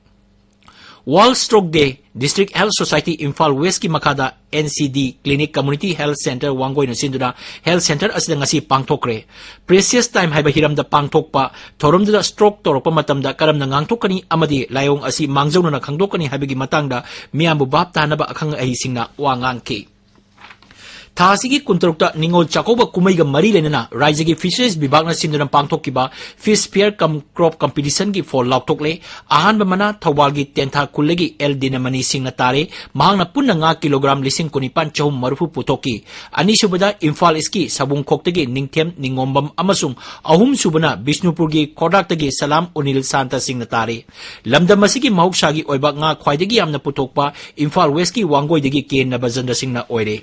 World Stroke Day, District Health Society Imphal Westꯀꯤ ꯃꯈꯥꯗ NCD Clinic Community Health Centre ꯋꯥꯡꯒꯣꯏꯅ ꯁꯤꯟꯗꯨꯅ health centre ꯑꯁꯤꯗ ꯉꯁꯤ ꯄꯥꯡꯊꯣꯛꯈ꯭ꯔꯦ꯫ Precious Time ꯍꯥꯏꯕ ꯍꯤꯔꯝꯗ ꯄꯥꯡꯊꯣꯛꯄ ꯊꯧꯔꯝꯗꯨꯗ stroke ꯇꯧꯔꯛꯄ ꯃꯇꯝꯗ ꯀꯔꯝꯅ ꯉꯥꯡꯊꯣꯛꯀꯅꯤ ꯑꯃꯗꯤ ꯂꯥꯏꯑꯣꯡ ꯑꯁꯤ ꯃꯥꯡꯖꯧꯅꯅ ꯈꯪꯗꯣꯛꯀꯅꯤ ꯍꯥꯏꯕꯒꯤ ꯃꯇꯥꯡꯗ ꯃꯤꯌꯥꯝꯕꯨ ꯚꯥꯞ ꯇꯥꯍꯟꯅꯕ ꯑꯈꯪ ꯑꯍꯩꯁꯤꯡꯅ ꯋꯥ ꯉꯥꯡꯈꯤ꯫ ꯊꯥ ꯑꯁꯤꯒꯤ ꯀꯨꯟꯇꯔꯨꯛꯇ ꯅꯤꯉꯣꯜ ꯆꯥꯛꯀꯧꯕ ꯀꯨꯝꯍꯩꯒ ꯃꯔꯤ ꯂꯩꯅꯅ ꯔꯥꯖ꯭ꯌꯒꯤ Fisheries ꯕꯤꯚꯥꯒꯅ ꯁꯤꯟꯗꯨꯅ ꯄꯥꯡꯊꯣꯛꯈꯤꯕ Fish Fair cum Crop Competitionꯒꯤ ꯐꯣꯜ ꯂꯥꯎꯊꯣꯛꯂꯦ꯫ ꯑꯍꯥꯟꯕ ꯃꯅꯥ ꯊꯧꯕꯥꯜꯒꯤ ꯇꯦꯟꯊꯥ ꯈꯨꯜꯗꯒꯤ ꯑꯦꯜ ꯗꯤꯅꯃꯅꯤ ꯁꯤꯡꯅ ꯇꯥꯔꯦ꯫ ꯃꯍꯥꯛꯅ ꯄꯨꯟꯅ ꯉꯥ ꯀꯤꯂꯣꯒ꯭ꯔꯥꯝ ꯂꯤꯁꯤꯡ ꯀꯨꯟꯅꯤꯄꯥꯟ ꯆꯍꯨꯝ ꯃꯔꯤꯐꯨ ꯄꯨꯊꯣꯛꯈꯤ꯫ ꯑꯅꯤꯁꯨꯕꯗ ꯏꯝꯐꯥꯜ ꯏꯁꯀꯤ ꯁꯕꯨꯡꯈꯣꯛꯇꯒꯤ ꯅꯤꯡꯊꯦꯝ ꯅꯤꯉꯣꯝꯕꯝ ꯑꯃꯁꯨꯡ ꯑꯍꯨꯝꯁꯨꯕꯅ ꯕꯤꯁꯅꯨꯄꯨꯔꯒꯤ ꯈꯣꯔꯗꯥꯛꯇꯒꯤ ꯁꯂꯥꯝ ꯎꯅꯤꯜ ꯁꯥꯟꯇ ꯁꯤꯡꯅ ꯇꯥꯔꯦ꯫ ꯂꯝꯗꯝ ꯑꯁꯤꯒꯤ ꯃꯍꯧꯁꯥꯒꯤ ꯑꯣꯏꯕ ꯉꯥ ꯈ꯭ꯋꯥꯏꯗꯒꯤ ꯌꯥꯝꯅ ꯄꯨꯊꯣꯛꯄ ꯏꯝꯐꯥꯜ Westꯀꯤ ꯋꯥꯡꯒꯣꯏꯗꯒꯤ ꯀꯦ ꯅꯕꯖꯟꯗ ꯁꯤꯡꯅ ꯑꯣꯏꯔꯦ꯫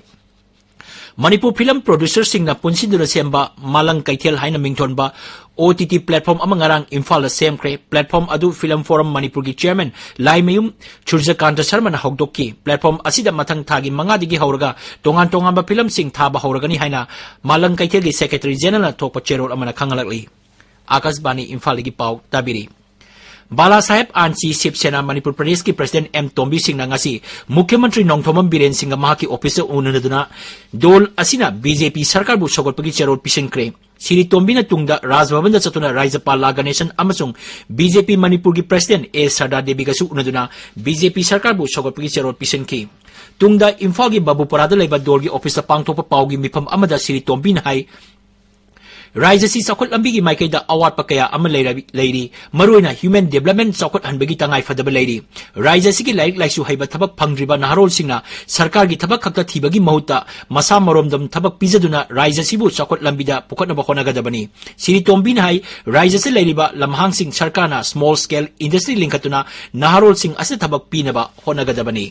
ꯃꯅꯤꯄꯨꯔ ꯐꯤꯂꯝ ꯄ꯭ꯔꯣꯗ꯭ꯌꯨꯁꯔꯁꯤꯡꯅ ꯄꯨꯟꯁꯤꯟꯗꯨꯅ ꯁꯦꯝꯕ ꯃꯥꯂꯪ ꯀꯩꯊꯦꯜ ꯍꯥꯏꯅ ꯃꯤꯡꯊꯣꯟꯕ ꯑꯣ ꯇꯤ ꯇꯤ ꯄ꯭ꯂꯦꯠꯐꯣꯝ ꯑꯃ ꯉꯔꯥꯡ ꯏꯝꯐꯥꯜꯗ ꯁꯦꯝꯈ꯭ꯔꯦ꯫ ꯄ꯭ꯂꯦꯠꯐꯣꯝ ꯑꯗꯨ ꯐꯤꯂꯝ ꯐꯣꯔꯝ ꯃꯅꯤꯄꯨꯔꯒꯤ ꯆꯤꯌꯔꯃꯦꯟ ꯂꯥꯏꯃꯌꯨꯝ ꯁꯨꯔꯖꯀꯥꯟꯇ ꯁꯔꯃꯅ ꯍꯧꯗꯣꯛꯈꯤ꯫ ꯄ꯭ꯂꯦꯠꯐꯣꯝ ꯑꯁꯤꯗ ꯃꯊꯪ ꯊꯥꯒꯤ ꯃꯉꯥꯗꯒꯤ ꯍꯧꯔꯒ ꯇꯣꯉꯥꯟ ꯇꯣꯉꯥꯟꯕ ꯐꯤꯂꯝꯁꯤꯡ ꯊꯥꯕ ꯍꯧꯔꯒꯅꯤ ꯍꯥꯏꯅ ꯃꯥꯂꯪ ꯀꯩꯊꯦꯜꯒꯤ ꯁꯦꯀ꯭ꯔꯦꯇꯔꯤ ꯖꯦꯅꯔꯦꯜꯅ ꯊꯣꯛꯄ ꯆꯦꯔꯣꯜ ꯑꯃꯅ ꯈꯪꯍꯜꯂꯛꯂꯤ꯫ ꯑꯥꯀꯥꯁꯕꯥꯅꯤ ꯏꯝꯐꯥꯜꯗꯒꯤ ꯄꯥꯎ ꯇꯥꯕꯤꯔꯤ꯫ ꯕꯥꯂꯥ ꯁꯥꯍꯦꯕ ꯑꯥꯟꯆꯤ ꯁꯤꯕ ꯁꯦꯅꯥ ꯃꯅꯤꯄꯨꯔ ꯄ꯭ꯔꯗꯦꯁꯀꯤ ꯄ꯭ꯔꯁꯤꯗꯦꯟ ꯑꯦꯝ ꯇꯣꯝꯕꯤ ꯁꯤꯡꯅ ꯉꯁꯤ ꯃꯨꯈ꯭ꯌ ꯃꯟꯇ꯭ꯔꯤ ꯅꯣꯡꯊꯣꯝꯕꯝ ꯕꯤꯔꯦꯟ ꯁꯤꯡꯒ ꯃꯍꯥꯛꯀꯤ ꯑꯣꯐꯤꯁꯇ ꯎꯅꯗꯨꯅ ꯗꯣꯜ ꯑꯁꯤꯅ ꯕꯤ ꯖꯦ ꯄꯤ ꯁꯔꯀꯥꯔꯕꯨ ꯁꯧꯒꯠꯄꯒꯤ ꯆꯦꯔꯣꯜ ꯄꯤꯁꯤꯟꯈ꯭ꯔꯦ꯫ ꯁꯤꯔꯤ ꯇꯣꯝꯕꯤꯅ ꯇꯨꯡꯗ ꯔꯥꯖ ꯚꯕꯟꯗ ꯆꯠꯇꯨꯅ ꯔꯥꯖ꯭ꯌꯄꯥꯜ ꯂꯥ ꯒꯅꯦꯁꯟ ꯑꯃꯁꯨꯡ ꯕꯤ ꯖꯦ ꯄꯤ ꯃꯅꯤꯄꯨꯔꯒꯤ ꯄ꯭ꯔꯁꯤꯗꯦꯟ ꯑꯦ ꯁꯔꯗꯥ ꯗꯦꯕꯤꯒꯁꯨ ꯎꯅꯗꯨꯅ ꯕꯤ ꯖꯦ ꯄꯤ ꯁꯔꯀꯥꯔꯕꯨ ꯁꯧꯒꯠꯄꯒꯤ ꯆꯦꯔꯣꯜ ꯄꯤꯁꯤꯟꯈꯤ꯫ ꯇꯨꯡꯗ ꯏꯝꯐꯥꯜꯒꯤ ꯕꯥꯕꯨꯄꯥꯔꯥꯗ ꯂꯩꯕ ꯗꯣꯜꯒꯤ ꯑꯣꯐꯤꯁꯇ ꯄꯥꯡꯊꯣꯛꯄ ꯄꯥꯎꯒꯤ ꯃꯤꯐꯝ ꯑꯃꯗ ꯁꯤꯔꯤ ꯇꯣꯝꯕꯤꯅ ꯍꯥꯏ, ꯔꯥꯖ꯭ꯌ ꯑꯁꯤ ꯆꯥꯎꯈꯠ ꯂꯝꯕꯤꯒꯤ ꯃꯥꯏꯀꯩꯗ ꯑꯋꯥꯠꯄ ꯀꯌꯥ ꯑꯃ ꯂꯩꯔꯕꯤ-, ꯂꯩꯔꯤ꯫ ꯃꯔꯨꯑꯣꯏꯅ human development ꯆꯥꯎꯈꯠꯍꯟꯕꯒꯤ ꯇꯉꯥꯏ ꯐꯗꯕ ꯂꯩꯔꯤ꯫ ꯔꯥꯖ꯭ꯌ ꯑꯁꯤꯒꯤ ꯂꯥꯏꯔꯤꯛ ꯂꯥꯏꯁꯨ ꯍꯩꯕ ꯊꯕꯛ ꯐꯪꯗ꯭ꯔꯤꯕ ꯅꯍꯥꯔꯣꯜꯁꯤꯡꯅ ꯁꯔꯀꯥꯔꯒꯤ ꯊꯕꯛ ꯈꯛꯇ ꯊꯤꯕꯒꯤ ꯃꯍꯨꯠꯇ ꯃꯁꯥ ꯃꯔꯣꯝꯗꯣꯝ ꯊꯕꯛ ꯄꯤꯖꯗꯨꯅ ꯔꯥꯖ꯭ꯌ ꯑꯁꯤꯕꯨ ꯆꯥꯎꯈꯠ ꯂꯝꯕꯤꯗ ꯄꯨꯈꯠꯅꯕ ꯍꯣꯠꯅꯒꯗꯕꯅꯤ꯫ ꯁꯤꯔꯤ ꯇꯣꯝꯕꯤꯅ ꯍꯥꯏ, ꯔꯥꯖ꯭ꯌ ꯑꯁꯤꯗ ꯂꯩꯔꯤꯕ ꯂꯝꯍꯥꯡꯁꯤꯡ ꯁꯔꯀꯥꯔꯅ small scale industry ꯂꯤꯡꯈꯠꯇꯨꯅ ꯅꯍꯥꯔꯣꯜꯁꯤꯡ ꯑꯁꯤꯗ ꯊꯕꯛ ꯄꯤꯅꯕ ꯍꯣꯠꯅꯒꯗꯕꯅꯤ꯫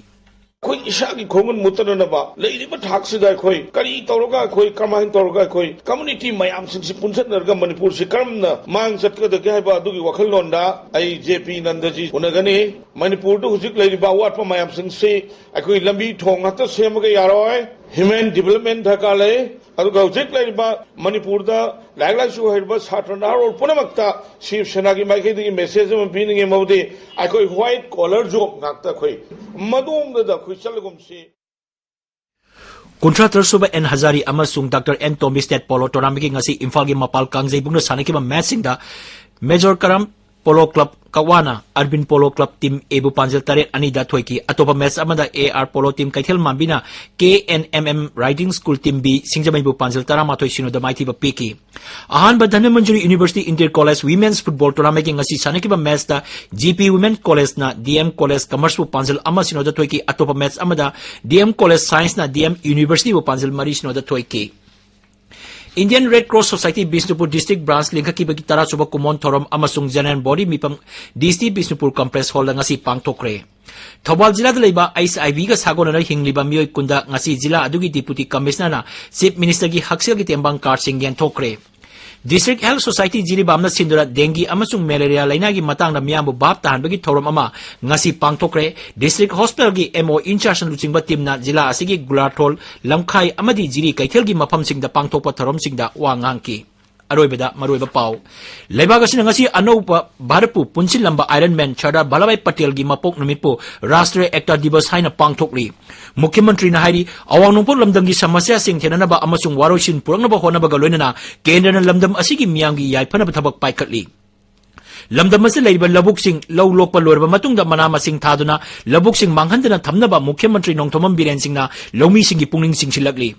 ꯑꯩꯈꯣꯏ ꯏꯁꯥꯒꯤ ꯈꯣꯡꯒꯨꯟ ꯃꯨꯠꯇꯅꯅꯕ ꯂꯩꯔꯤꯕ ꯊꯥꯛꯁꯤꯗ ꯑꯩꯈꯣꯏ ꯀꯔꯤ ꯇꯧꯔꯒ, ꯑꯩꯈꯣꯏ ꯀꯃꯥꯏꯅ ꯇꯧꯔꯒ ꯑꯩꯈꯣꯏ community ꯃꯌꯥꯝꯁꯤꯡꯁꯤ ꯄꯨꯟꯁꯤꯟꯅꯔꯒ ꯃꯅꯤꯄꯨꯔꯁꯤ ꯀꯔꯝꯅ ꯃꯥꯡ ꯆꯠꯀꯗꯒꯦ ꯍꯥꯏꯕ ꯑꯗꯨꯒꯤ ꯋꯥꯈꯜꯂꯣꯟꯗ ꯑꯩ ꯖꯦ ꯄꯤ ꯅꯟꯗꯖꯤ ꯎꯅꯒꯅꯤ꯫ ꯃꯅꯤꯄꯨꯔꯗ ꯍꯧꯖꯤꯛ ꯂꯩꯔꯤꯕ ꯑꯋꯥꯠꯄ ꯃꯌꯥꯝꯁꯤꯡꯁꯤ ꯑꯩꯈꯣꯏ ꯂꯝꯕꯤ ꯊꯣꯡ ꯉꯥꯛꯇ ꯁꯦꯝꯃꯒ ꯌꯥꯔꯣꯏ, human development ꯗꯔꯀꯥꯔ ꯂꯩ꯫ ꯑꯗꯨꯒ ꯍꯧꯖꯤꯛ ꯂꯩꯔꯤꯕ ꯃꯅꯤꯄꯨꯔꯗ ꯂꯥꯏꯔꯤꯛ ꯂꯥꯏꯁꯨ ꯍꯩꯔꯕ ꯁꯥꯇ꯭ꯔ ꯅꯍꯥꯔꯣꯜ ꯄꯨꯝꯅꯃꯛꯇ ꯁꯤꯕ ꯁꯦꯅꯥꯒꯤ ꯃꯥꯏꯀꯩꯗꯒꯤ message ꯑꯃ ꯄꯤꯅꯤꯡꯉꯤ, ꯃꯗꯨꯗꯤ ꯑꯩꯈꯣꯏ white collar job ꯉꯥꯛꯇ ꯑꯩꯈꯣꯏ ꯃꯗꯣꯝꯗꯗ ꯑꯩꯈꯣꯏ ꯆꯠꯂꯒꯨꯝꯁꯤ꯫ ꯀꯨꯟꯊ꯭ꯔꯥ ꯇꯔꯨꯛ ꯁꯨꯕ ꯑꯦꯟ ꯍꯖꯥꯔꯤ ꯑꯃꯁꯨꯡ doctor N Tombi state polo ꯇꯣꯔꯅꯥꯃꯦꯟꯒꯤ ꯉꯁꯤ ꯏꯝꯐꯥꯜꯒꯤ ꯃꯄꯥꯜ ꯀꯥꯡꯖꯩꯕꯨꯡꯗ ꯁꯥꯟꯅꯈꯤꯕ ꯃꯦꯆꯁꯤꯡꯗ ꯃꯦꯖꯣꯔ ꯀꯔꯝ ꯄꯣꯂꯣ ꯀ꯭ꯂꯕ ꯀꯛꯋꯥꯅ ꯑꯔꯕꯤꯟ ꯄꯣꯂꯣ ꯀ꯭ꯂꯕ ꯇꯤꯝ ꯑꯦꯕꯨ ꯄꯥꯟꯖꯜ ꯇꯔꯦꯠ ꯑꯅꯤꯗ ꯊꯣꯏꯈꯤ꯫ ꯑꯇꯣꯞꯄ ꯃꯦꯆ ꯑꯃꯗ ꯑꯦ ꯑꯥꯔ ꯄꯣꯂꯣ ꯇꯤꯝ ꯀꯩꯊꯦꯜ ꯃꯥꯟꯕꯤꯅ K N M M riding school team B ꯁꯤꯡꯖꯃꯩꯕꯨ ꯄꯥꯟꯖꯜ ꯇꯔꯥꯃꯥꯊꯣꯏ ꯁꯤꯅꯣꯗ ꯃꯥꯏꯊꯤꯕ ꯄꯤꯈꯤ꯫ ꯑꯍꯥꯟꯕ Dhanamanjuri university inter college women's football ꯇꯣꯔꯅꯥꯃꯦꯟꯒꯤ ꯉꯁꯤ ꯁꯥꯟꯅꯈꯤꯕ ꯃꯦꯆꯇ ꯖꯤ ꯄꯤ ꯋꯤꯃꯦꯟ ꯀꯣꯂꯦꯖꯅ ꯗꯤ ꯑꯦꯝ ꯀꯣꯂꯦꯖ ꯀꯃꯔꯁꯄꯨ ꯄꯥꯟꯖꯜ ꯑꯃ ꯁꯤꯅꯣꯗ ꯊꯣꯏꯈꯤ꯫ ꯑꯇꯣꯞꯄ ꯃꯦꯆ ꯑꯃꯗ ꯗꯤ ꯑꯦꯝ ꯀꯣꯂꯦꯖ ꯁꯥꯏꯟꯁꯅ ꯗꯤ ꯑꯦꯝ ꯌꯨꯅꯤꯚꯔꯁꯤꯇꯤꯕꯨ ꯄꯥꯟꯖꯜ ꯃꯔꯤ ꯁꯤꯅꯣꯗ ꯊꯣꯏꯈꯤ꯫ Indian Red Cross Society Bishnupur District Branch ꯂꯤꯡꯈꯠꯈꯤꯕꯒꯤ ꯇꯔꯥꯁꯨꯕ ꯀꯨꯃꯣꯟ ꯊꯧꯔꯝ ꯑꯃꯁꯨꯡ General Body ꯃꯤꯐꯝ D C T Bishnupur Complex Hallꯗ ꯉꯁꯤ ꯄꯥꯡꯊꯣꯛꯈ꯭ꯔꯦ꯫ ꯊꯧꯕꯥꯜ ꯖꯤꯂꯥꯗ ꯂꯩꯕ H I Vꯒ ꯁꯥꯒꯣꯟꯅꯅ ꯍꯤꯡꯂꯤꯕ ꯃꯤꯑꯣꯏ ꯀꯨꯟꯗ ꯉꯁꯤ ꯖꯤꯂꯥ ꯑꯗꯨꯒꯤ Deputy Commissionerꯅ Chief Ministerꯒꯤ ꯍꯛꯁꯦꯜꯒꯤ ꯇꯦꯡꯕꯥꯡ cardꯁꯤꯡ ꯌꯦꯟꯊꯣꯛꯈ꯭ꯔꯦ꯫ District Health Society ꯖꯤꯔꯤꯕꯥꯝꯅ ꯁꯤꯟꯗꯨꯅ dengue ꯑꯃꯁꯨꯡ malaria ꯂꯩꯅꯥꯒꯤ ꯃꯇꯥꯡꯗ ꯃꯤꯌꯥꯝꯕꯨ ꯚꯥꯞ ꯇꯥꯍꯟꯕꯒꯤ ꯊꯧꯔꯝ ꯑꯃ ꯉꯁꯤ ꯄꯥꯡꯊꯣꯛꯈ꯭ꯔꯦ꯫ District Hospitalꯒꯤ M O in chargeꯅ ꯂꯨꯆꯤꯡꯕ teamꯅ ꯖꯤꯂꯥ ꯑꯁꯤꯒꯤ ꯒꯨꯂꯥꯊꯣꯜ, ꯂꯝꯈꯥꯏ ꯑꯃꯗꯤ ꯖꯤꯔꯤ ꯀꯩꯊꯦꯜꯒꯤ ꯃꯐꯝꯁꯤꯡꯗ ꯄꯥꯡꯊꯣꯛꯄ ꯊꯧꯔꯝꯁꯤꯡꯗ ꯋꯥ ꯉꯥꯡꯈꯤ꯫ ꯑꯔꯣꯏꯕꯗ ꯃꯔꯨꯑꯣꯏꯕ ꯄꯥꯎ꯫ ꯂꯩꯕꯥꯛ ꯑꯁꯤꯅ ꯉꯁꯤ ꯑꯅꯧꯕ ꯚꯥꯔꯠꯄꯨ ꯄꯨꯟꯁꯤꯜꯂꯝꯕ Iron Man ꯁꯔꯗꯥꯔ ꯚꯜꯂꯚꯚꯥꯏ ꯄꯇꯦꯜꯒꯤ ꯃꯄꯣꯛ ꯅꯨꯃꯤꯠꯄꯨ ꯔꯥꯁꯇ꯭ꯔꯤꯌ ꯑꯦꯛꯇꯥ ꯗꯤꯕꯁ ꯍꯥꯏꯅ ꯄꯥꯡꯊꯣꯛꯂꯤ꯫ ꯃꯨꯈ꯭ꯌ ꯃꯟꯇ꯭ꯔꯤꯅ ꯍꯥꯏꯔꯤ, ꯑꯋꯥꯡ ꯅꯣꯡꯄꯣꯛ ꯂꯝꯗꯝꯒꯤ ꯁꯃꯁ꯭ꯌꯥꯁꯤꯡ ꯊꯦꯡꯅꯅꯕ ꯑꯃꯁꯨꯡ ꯋꯥꯔꯣꯏꯁꯤꯟ ꯄꯨꯔꯛꯅꯕ ꯍꯣꯠꯅꯕꯒ ꯂꯣꯏꯅꯅ ꯀꯦꯟꯗ꯭ꯔꯅ ꯂꯝꯗꯝ ꯑꯁꯤꯒꯤ ꯃꯤꯌꯥꯝꯒꯤ ꯌꯥꯏꯐꯅꯕ ꯊꯕꯛ ꯄꯥꯏꯈꯠꯂꯤ꯫ ꯂꯝꯗꯝ ꯑꯁꯤꯗ ꯂꯩꯔꯤꯕ ꯂꯧꯕꯨꯛꯁꯤꯡ, ꯂꯧ ꯂꯣꯛꯄ ꯂꯣꯏꯔꯕ ꯃꯇꯨꯡꯗ ꯃꯅꯥ ꯃꯁꯤꯡ ꯊꯥꯗꯨꯅ ꯂꯧꯕꯨꯛꯁꯤꯡ ꯃꯥꯡꯍꯟꯗꯅ ꯊꯝꯅꯕ ꯃꯨꯈ꯭ꯌ ꯃꯟꯇ꯭ꯔꯤ ꯅꯣꯡꯊꯣꯝꯕꯝ ꯕꯤꯔꯦꯟ ꯁꯤꯡꯅ ꯂꯧꯃꯤꯁꯤꯡꯒꯤ ꯄꯨꯛꯅꯤꯡ ꯆꯤꯡꯁꯤꯜꯂꯛꯂꯤ꯫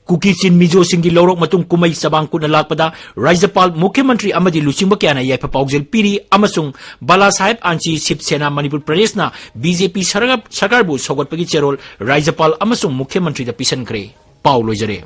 ꯀꯨꯀꯤ ꯆꯤꯟ ꯃꯤꯖꯣꯁꯤꯡꯒꯤ ꯂꯧꯔꯣꯛ ꯃꯇꯨꯡ ꯀꯨꯝꯍꯩ ꯆꯕꯥꯡ ꯀꯨꯠꯅ ꯂꯥꯛꯄꯗ ꯔꯥꯖ꯭ꯌꯄꯥꯜ, ꯃꯨꯈ꯭ꯌ ꯃꯟꯇ꯭ꯔꯤ ꯑꯃꯗꯤ ꯂꯨꯆꯤꯡꯕ ꯀꯌꯥꯅ ꯌꯥꯏꯐ ꯄꯥꯎꯖꯦꯜ ꯄꯤꯔꯤ ꯑꯃꯁꯨꯡ ꯕꯥꯂꯥ ꯁꯥꯍꯦꯕ ꯑꯥꯟꯆꯤ ꯁꯤꯕ ꯁꯦꯅꯥ ꯃꯅꯤꯄꯨꯔ ꯄ꯭ꯔꯗꯦꯁꯅ B J P ꯁꯔꯒ-, ꯁꯔꯀꯥꯔꯕꯨ ꯁꯧꯒꯠꯄꯒꯤ ꯆꯦꯔꯣꯜ ꯔꯥꯖ꯭ꯌꯄꯥꯜ ꯑꯃꯁꯨꯡ ꯃꯨꯈ꯭ꯌ ꯃꯟꯇ꯭ꯔꯤꯗ ꯄꯤꯁꯤꯟꯈ꯭ꯔꯦ꯫ ꯄꯥꯎ ꯂꯣꯏꯖꯔꯦ꯫